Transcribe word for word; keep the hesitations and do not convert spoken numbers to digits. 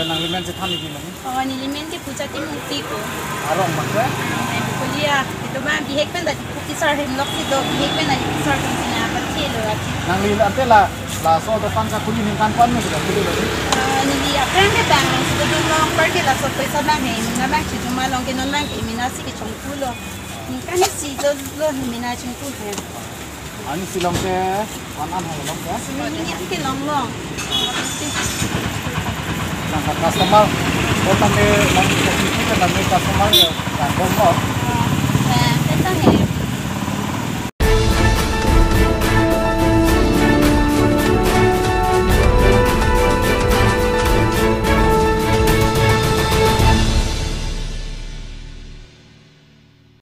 Nangli men chethan niki mani? Oh, neli men ke Puja Timungpi ko. Arong ma ke? Arong ma ko. Kuliah, ito ba bihek pen ta Kuki sir hem lok si do, bihek pen ta Kuki sir pen sina apa thelo ati. Nangli ante la, laso dokan ka kuli ningkan pan me sudah kuli lagi. Ah, neli aphrang ke bang, sudah dun long, apar ke laso poisa bang he, mina bang chijuma long ke non bang ke mina si ke chongkulo. Ningkan isi lo, lo he mina chongku he. Ani si long ke, wan an hai long ke? Ini ini ke long long. Nang customer, oh, tame, nang, nang customer ya, nang bom lo.